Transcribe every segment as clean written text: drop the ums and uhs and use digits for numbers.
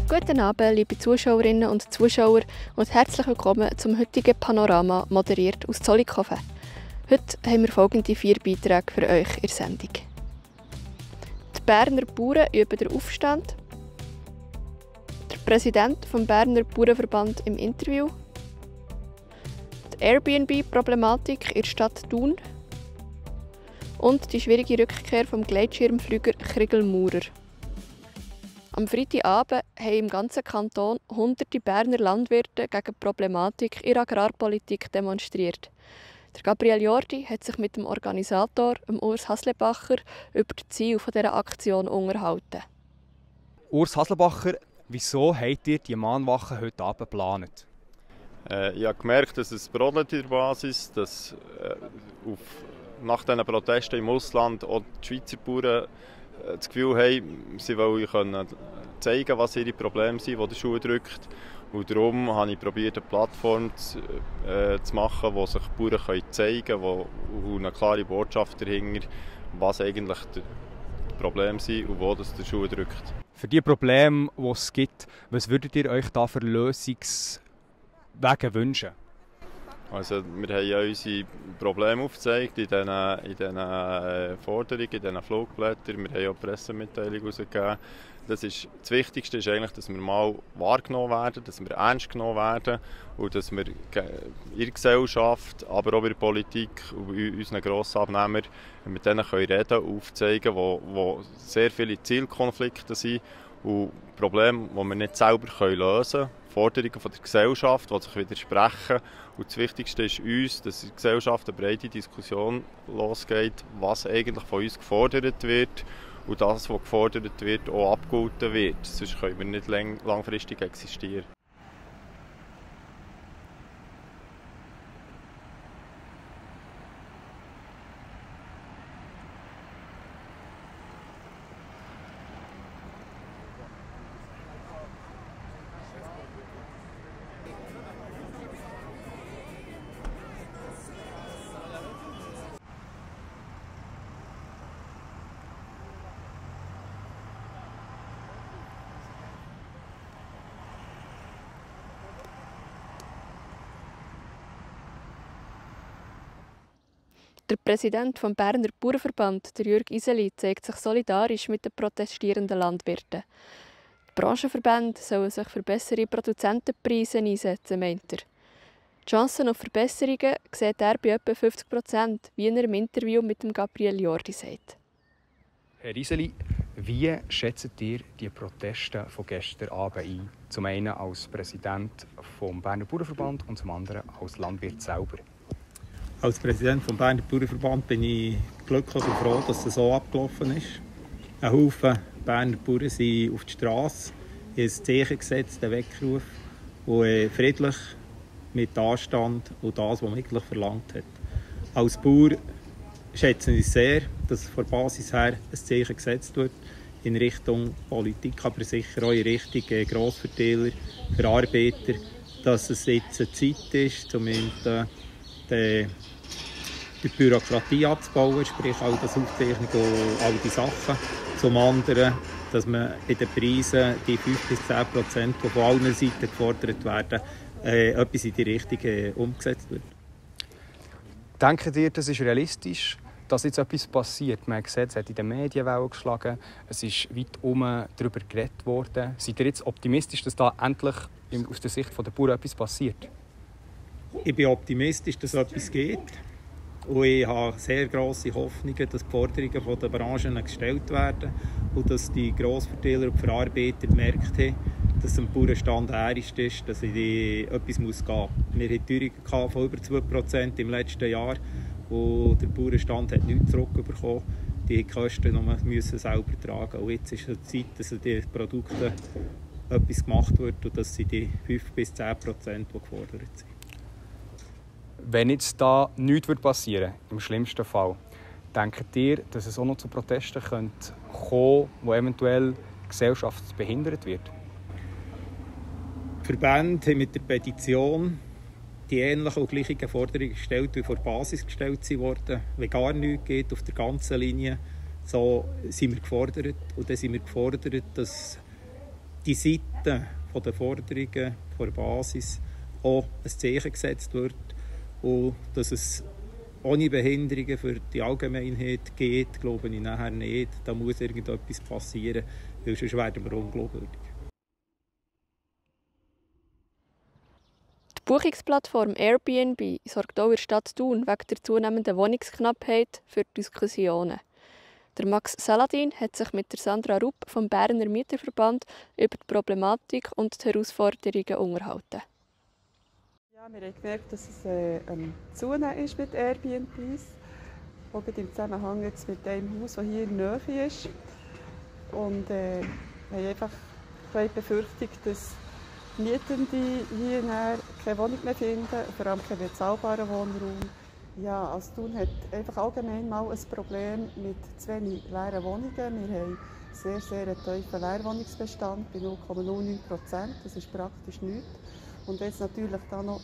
Guten Abend, liebe Zuschauerinnen und Zuschauer und herzlich willkommen zum heutigen Panorama, moderiert aus Zollikofen. Heute haben wir folgende 4 Beiträge für euch in der Sendung. Die Berner Bauern üben den Aufstand. Der Präsident des Berner Bauernverband im Interview. Die Airbnb-Problematik in der Stadt Thun. Und die schwierige Rückkehr vom Gleitschirmflüger Kriegel Maurer. Am Freitagabend haben im ganzen Kanton hunderte Berner Landwirte gegen die Problematik ihrer Agrarpolitik demonstriert. Der Gabriel Jordi hat sich mit dem Organisator, Urs Haslebacher, über die Ziele dieser Aktion unterhalten. Urs Haslebacher, wieso habt ihr die Mahnwache heute Abend geplant? Ich habe gemerkt, dass es brodelt in der Basis, dass nach diesen Protesten im Ausland auch die Schweizer Bauern das Gefühl haben, sie wollen zeigen, was ihre Probleme sind, die der Schuh drückt. Und darum habe ich probiert, eine Plattform zu machen, wo sich die Bauern zeigen können, wo eine klare Botschaft dahinter, was eigentlich die Probleme sind und wo das der Schuh drückt. Für die Probleme, die es gibt, was würdet ihr euch da für Lösungswege wünschen? Also, wir haben ja unsere Probleme aufgezeigt in diesen Forderungen, in diesen Flugblättern. Wir haben ja Pressemitteilungen herausgegeben. Das Wichtigste ist eigentlich, dass wir mal wahrgenommen werden, dass wir ernst genommen werden und dass wir in der Gesellschaft, aber auch in der Politik und unseren Grossabnehmern mit denen reden können, aufzeigen, wo sehr viele Zielkonflikte sind und Probleme, die wir nicht selber lösen können. Forderungen von der Gesellschaft, die sich widersprechen. Und das Wichtigste ist uns, dass in der Gesellschaft eine breite Diskussion losgeht, was eigentlich von uns gefordert wird und das, was gefordert wird, auch abgehalten wird. Sonst können wir nicht langfristig existieren. Der Präsident des Berner Bauernverband, der Jürg Iseli, zeigt sich solidarisch mit den protestierenden Landwirten. Die Branchenverbände sollen sich für bessere Produzentenpreise einsetzen, meint er. Die Chancen auf Verbesserungen sieht er bei etwa 50%, wie er im Interview mit dem Gabriel Jordi sagt. Herr Iseli, wie schätzt ihr die Proteste von gestern Abend ein? Zum einen als Präsident des Berner Bauernverband und zum anderen als Landwirt selber. Als Präsident des Berner Bauernverband bin ich glücklich und froh, dass es so abgelaufen ist. Ein Haufen Berner Bauern sind auf die Straße, haben ein Zeichen gesetzt, einen Weckruf, und friedlich, mit Anstand und das, was man eigentlich verlangt hat. Als Bauer schätze ich sehr, dass von der Basis her ein Zeichen gesetzt wird in Richtung Politik, aber sicher auch in Richtung Grossverteiler, Verarbeiter, dass es jetzt eine Zeit ist, zumindest die Bürokratie abzubauen, sprich all das Aufzeichnung und all die Sachen. Zum anderen, dass man bei den Preisen die 5-10%, die von allen Seiten gefordert werden, etwas in die Richtung umgesetzt wird. Denkt ihr, das ist realistisch, dass jetzt etwas passiert? Man hat gesehen, es hat in den Medien Wellen geschlagen, es ist weit darüber geredet worden. Seid ihr jetzt optimistisch, dass da endlich aus der Sicht der Bauern etwas passiert? Ich bin optimistisch, dass etwas geht. Und ich habe sehr grosse Hoffnungen, dass die Forderungen der Branchen gestellt werden und dass die Grossverteiler und Verarbeiter gemerkt haben, dass es am Bauernstand ernst ist, dass etwas gehen muss. Wir hatten Teuerungen von über 2% im letzten Jahr und der Bauernstand hat nichts zurückbekommen. Die Kosten müssen selber tragen. Und jetzt ist es Zeit, dass an den Produkten etwas gemacht wird und dass sie die 5-10%, die gefordert sind. Wenn jetzt da nichts passieren würde, im schlimmsten Fall, denkt ihr, dass es auch noch zu Protesten kommen könnte, wo eventuell die Gesellschaft behindert wird? Die Verbände haben mit der Petition die ähnlichen und gleichen Forderungen gestellt, die vor der Basis gestellt wurden. Wenn gar nichts geht auf der ganzen Linie, so sind wir gefordert. Und dann sind wir gefordert, dass die Seite der Forderungen von der Basis auch ein Zeichen gesetzt wird und dass es ohne Behinderungen für die Allgemeinheit geht, glaube ich nachher nicht. Da muss irgendetwas passieren, weil sonst werden wir unglaubwürdig. Die Buchungsplattform Airbnb sorgt auch in der Stadt Thun wegen der zunehmenden Wohnungsknappheit für Diskussionen. Der Max Saladin hat sich mit der Sandra Rupp vom Berner Mieterverband über die Problematik und die Herausforderungen unterhalten. Ja, wir haben gemerkt, dass es Zunehmen ist mit Airbnbs, auch im Zusammenhang jetzt mit dem Haus, das hier in der Nähe ist. Und wir haben einfach die Befürchtung, dass Mietende hier keine Wohnung mehr finden, vor allem keinen bezahlbaren Wohnraum. Ja, also Thun hat einfach allgemein mal ein Problem mit zu wenig leeren Wohnungen. Wir haben sehr einen tiefen Leerwohnungsbestand bei 0,09%. Das ist praktisch nichts. Und wenn jetzt natürlich da noch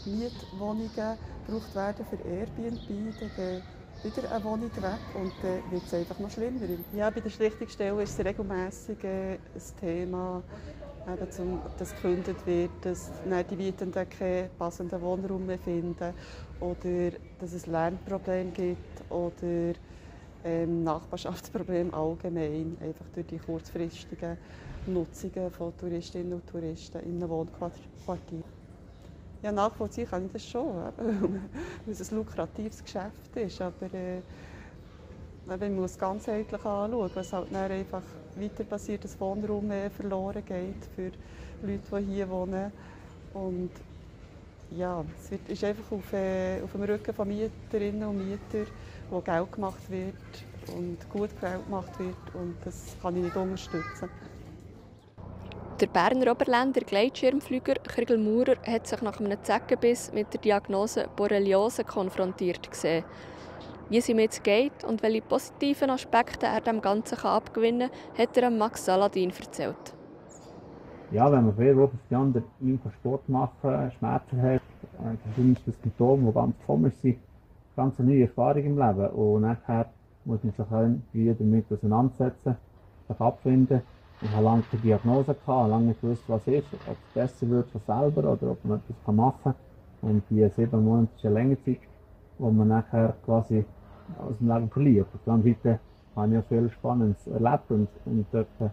Mietwohnungen gebraucht werden für Airbnb, dann geht wieder eine Wohnung weg und dann wird es einfach noch schlimmer. Ja, bei der Schlichtungsstelle ist es regelmässig ein Thema, dass gekündigt wird, dass die Mietenden keinen passenden Wohnraum mehr finden oder dass es Lärmprobleme gibt oder Nachbarschaftsprobleme allgemein, einfach durch die kurzfristigen Nutzungen von Touristinnen und Touristen in einem Wohnquartier. Ja, nachvollziehen kann ich das schon, weil es ein lukratives Geschäft ist, aber man muss es ganzheitlich anschauen, was halt dann einfach weiter passiert, dass Wohnraum verloren geht für Leute, die hier wohnen. Und ja, es ist einfach auf dem Rücken von Mieterinnen und Mietern, wo Geld gemacht wird und gut Geld gemacht wird und das kann ich nicht unterstützen. Der Berner Oberländer Gleitschirmflüger Kriegel Maurer hat sich nach einem Zeckenbiss mit der Diagnose Borreliose konfrontiert gesehen. Wie es ihm jetzt geht und welche positiven Aspekte er dem Ganzen abgewinnen kann, hat er Max Saladin erzählt. Ja, wenn man von einer Woche auf die andere nicht Sport machen, Schmerzen hat, dann ist das Symptom, das ganz komisch ist, ganz eine neue Erfahrung im Leben. Und nachher muss man sich irgendwie damit auseinandersetzen, sich abfinden. Ich hatte lange keine Diagnose, lange nicht gewusst, was ist, ob es besser wird von selber oder ob man etwas machen kann. Und die 7 Monate ist eine längere Zeit, wo man nachher quasi aus dem Leben verliert. Auf der anderen Seite habe ich auch viel Spannendes erlebt und dürfen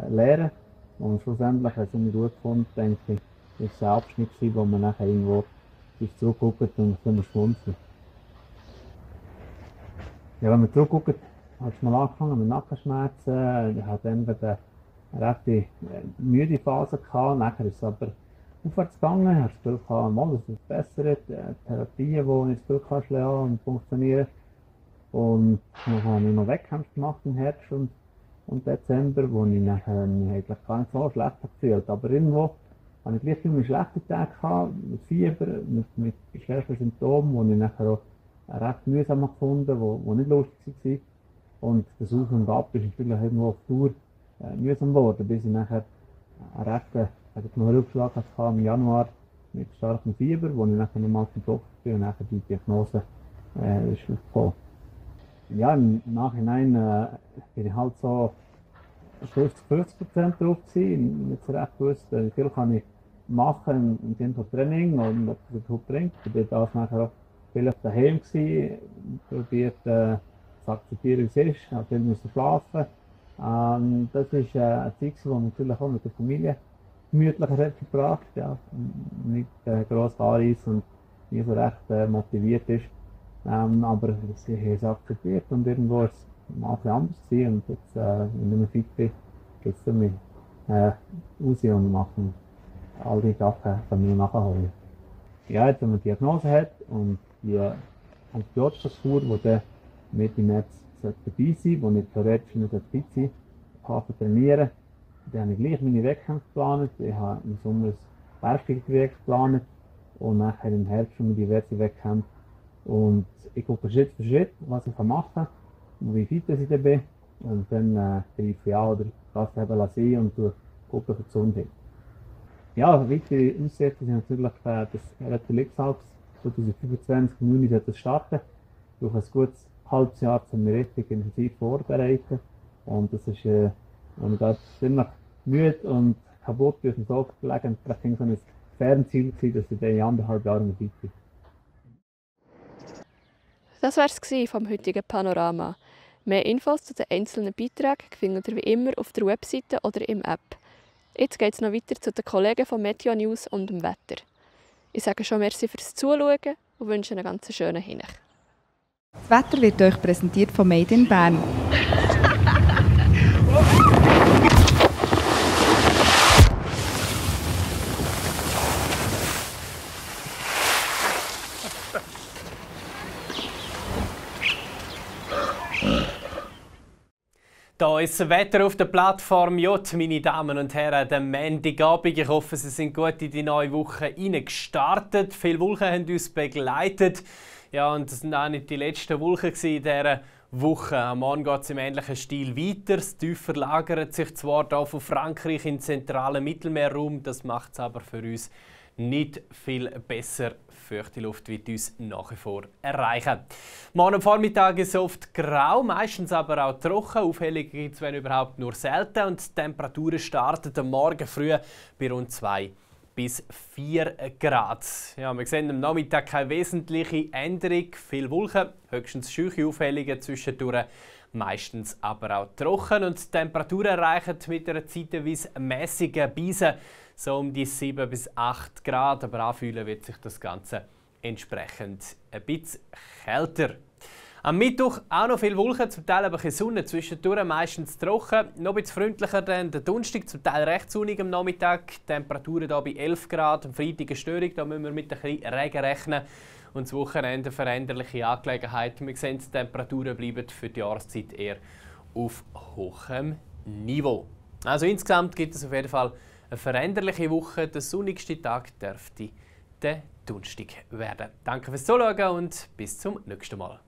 lernen. Und schlussendlich, als ich mich gut gefunden, denke ich, ist es ein Abschnitt, wo man nachher irgendwo sich zurückguckt und ein schmunzeln. Ja, wenn man zurückguckt, hat es mal angefangen mit Nackenschmerzen. Ich hatte dann eine recht müde Phase gehabt. Nachher ist es aber aufwärts gegangen. Ich habe das Gefühl gehabt, mal, dass es bessert. Therapien, die ich das Gefühl hatte, schlagen und funktionieren. Und dann habe ich noch Wettkämpfe gemacht im Herbst und Dezember, wo ich nachher mich eigentlich gar nicht so schlecht gefühlt habe. Aber irgendwo hatte ich gleich immer schlechte Tage gehabt, mit Fieber, mit schwersten Symptomen, die ich nachher auch recht mühsam gefunden, die nicht lustig waren. Und das Auf und Ab ist natürlich irgendwo auf Dauer mühsam geworden, bis ich nachher einen rechten Rückschlag hatte im Januar mit starkem Fieber, wo ich nachher nochmal zum Doktor bin und nachher die Diagnose ist aufgekommen. Ja, im Nachhinein bin ich halt so 50% drauf gewesen, nicht so recht gewusst, wie viel kann ich machen im Sinne von Training und ob das überhaupt bringt. Ich bin da nachher auch vielleicht daheim gewesen, probiert zu akzeptieren, wie es ist, habe viel müssen schlafen. Das ist eine Zeit, die natürlich auch mit der Familie gemütlicher hat verbracht, ja, nicht gross anreist und nicht so recht motiviert ist. Aber ich habe es akzeptiert und irgendwo war es mal anders gewesen. Und jetzt, wenn ich mehr fit bin, geht es für mich raus und machen all die Sachen von mir nachholen. Ja, jetzt, wenn man die Diagnose hat und die Antibiotika-Kur, die dann Mitte März dabei sein sollte, wo ich theoretisch nicht fit sein kann, trainieren, dann habe ich gleich meine Wettkämpfe geplant. Ich habe im Sommer ein Bergsteigergewicht geplant und nachher im Herbst schon diverse Wettkämpfe. Und ich gucke Schritt für Schritt, was ich machen kann und wie fit ich bin. Und dann greife ich an oder lasse es eben sein und gucke für die Gesundheit. Ja, weitere Aussichten sind natürlich das Retro-Lix-Alps 2025 im Juni sollte es starten. Ich brauche ein gutes halbes Jahr, um mich richtig intensiv vorbereiten. Und das ist, wenn ich da ziemlich müde und kaputt auf dem Sofa gelegen. Und das war so ein Fernziel, dass ich dann in 1,5 Jahren dabei bin. Das war es vom heutigen Panorama. Mehr Infos zu den einzelnen Beiträgen findet ihr wie immer auf der Webseite oder im App. Jetzt geht es noch weiter zu den Kollegen von Meteo News und dem Wetter. Ich sage schon merci fürs Zuschauen und wünsche einen ganz schönen Hinech. Das Wetter wird euch präsentiert von Made in Bern. Da ist das Wetter auf der Plattform J, meine Damen und Herren, der Montagabend. Ich hoffe, Sie sind gut in die neue Woche gestartet. Viele Wolken haben uns begleitet. Ja, und das waren auch nicht die letzten Wolken in dieser Woche. Am Morgen geht es im ähnlichen Stil weiter. Das Tief verlagert sich zwar hier von Frankreich in den zentralen Mittelmeerraum, das macht es aber für uns nicht viel besser. Feuchte Luft wird uns nach wie vor erreichen. Morgen am Vormittag ist es oft grau, meistens aber auch trocken. Aufhellungen gibt es, wenn überhaupt, nur selten. Und die Temperaturen starten am Morgen früh bei rund 2 bis 4 Grad. Ja, wir sehen am Nachmittag keine wesentliche Änderung. Viele Wolken, höchstens scheuche Aufhellungen zwischendurch. Meistens aber auch trocken. Und die Temperaturen erreichen mit einer zeitweise mäßigen Beise so um die 7 bis 8 Grad. Aber anfühlen wird sich das Ganze entsprechend ein bisschen kälter. Am Mittwoch auch noch viele Wolken, zum Teil aber keine Sonne, zwischendurch meistens trocken. Noch ein bisschen freundlicher dann der Donnerstag, zum Teil recht sonnig am Nachmittag. Temperaturen hier bei 11 Grad. Am Freitag eine Störung, da müssen wir mit ein bisschen Regen rechnen. Und das Wochenende eine veränderliche Angelegenheit. Wir sehen, die Temperaturen bleiben für die Jahreszeit eher auf hohem Niveau. Also insgesamt gibt es auf jeden Fall eine veränderliche Woche. Der sonnigste Tag dürfte der Donnerstag werden. Danke fürs Zuschauen und bis zum nächsten Mal.